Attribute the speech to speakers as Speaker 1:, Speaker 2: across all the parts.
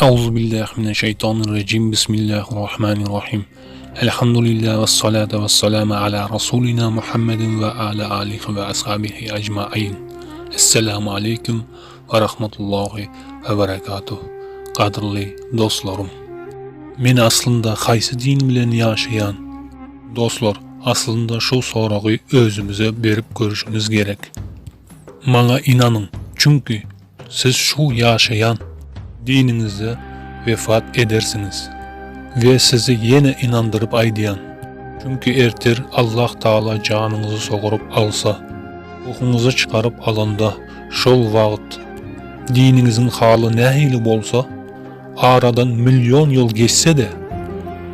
Speaker 1: Euzubillahi mineşşeytanirracim. Bismillahirrahmanirrahim. Elhamdülillah ve salatu ve selamu ala Resulina Muhammedin ve ala alihi ve ashabihi ecmain. Esselamu aleyküm ve rahmetullahi ve berekatuh. Gadyrly dostlarym. Men aslynda haýsy din bilen ýaşaýan? Dostlar, aslynda şu soragy özümize berip görüşimiz gerek. Maňa ynanyň, çünki Siz şu ýaşaýan diniňizde wefat edersiňiz. We sizi ýene ynandyryp aýdýan, çünki ertir Allah Taala janyňyzy soguryp alsa, ruhuňyzy çykaryp alanda şol wagt diniňiziň haly nähili bolsa, aradan million ýyl geçse-de,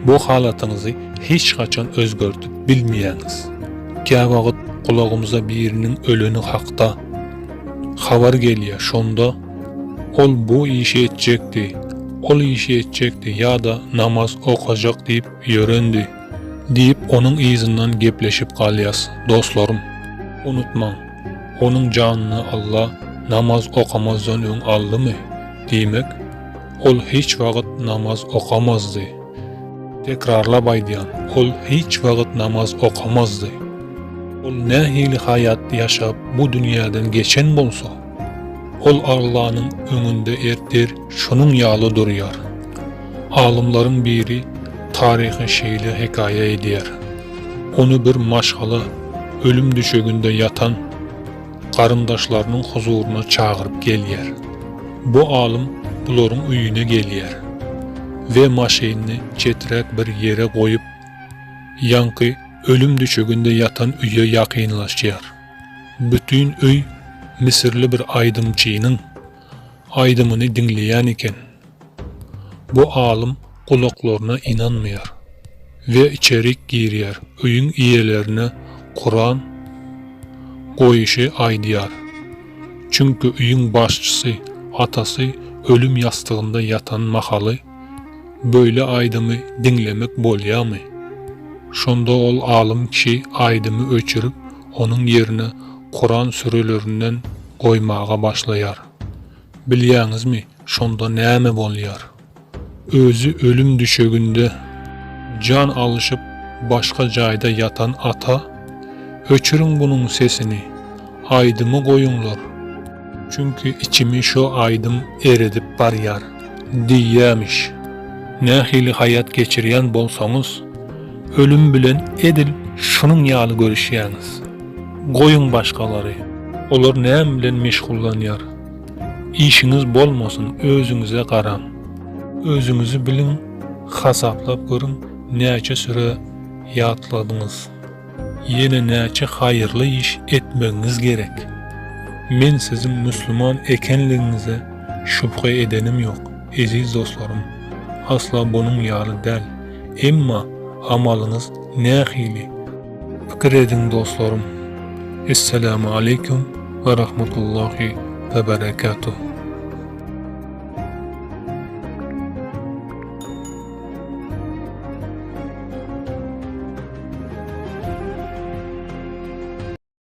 Speaker 1: bu halatyňyzy hiç haçan özgerdip bilmeýäňiz. Käwagt gulagymyza biriniň öleni hakda habar gelýär, şonda ol bu işi etjekdi, ol işi etjekdi ýa-da namaz okajak diýip ýörendi diýip onuň yzyndan gepleşip galýas. Dostlarym, unutmaň, onuň janyny Alla namaz okamazdan öň aldymy? Diýmek, ol hiç wagt namaz okamazdy. Tekrarlap aýdýan, ol hiç wagt namaz okamazdy. Ol nähili haýat ýaşap bu dünýäden geçen bolsa, ol Allanyň öňünde ertir şonuň ýaly durýar. Alymlaryň biri taryhy şeýle hekaýa edýär. Ony bir maşgala ölüm düşeginde ýatan garyndaşlarynyň huzuryna çagyryp gelýär. Bu alym bularyň öýüne gelýär we maşynyny çeträk bir ýere goýup, ýaňky ölüm düşeginde ýatan öýe ýakynlaşýar. Bütin öý misirli bir aýdymçynyň aýdymyny diňleýän eken. Bu alym gulaklaryna ynanmaýar we içerik girýär, öýüň iýelerine Kuran goýuşy aýdýar. Çünki öýüň başçysy, atasy ölüm ýastygynda ýatan mahaly Böyle aýdymy diňlemek bolýamy? Şonda ol alym kişi aýdymy öçürip, onuň ýerine Kuran sürelerinden goýmaga başlaýar. Bilýäňizmi, şonda näme bolýar? Özi ölüm düşeginde jan alyşyp başga jaýda ýatan ata, Öçüriň bunuň sesini, aýdymy goýuňlar! Çünki içimi şo aýdym eredip barýar. Diýýämiş. Nähili haýat geçirýän bolsaňyz, ölüm bilen edil şunuň ýaly görüşýäňiz. Goýuň başgalary, olar näme bilen meşgullanýar. Işiňiz bolmasyn, özüňize garaň. Özüňizi biliň, hasaplap görüň näçe süre ýatladyňyz. Ýene näçe haýyrly iş etmegiňiz gerek. Men siziň müsliman ekenligiňize şübhe edenim ýok, eziz dostlarym, asla bunuň ýaly däl. Emma amalyňyz nähili? Pikir ediň dostlarym. Esselamu aleýkum we rahmetullahi we berekatuh.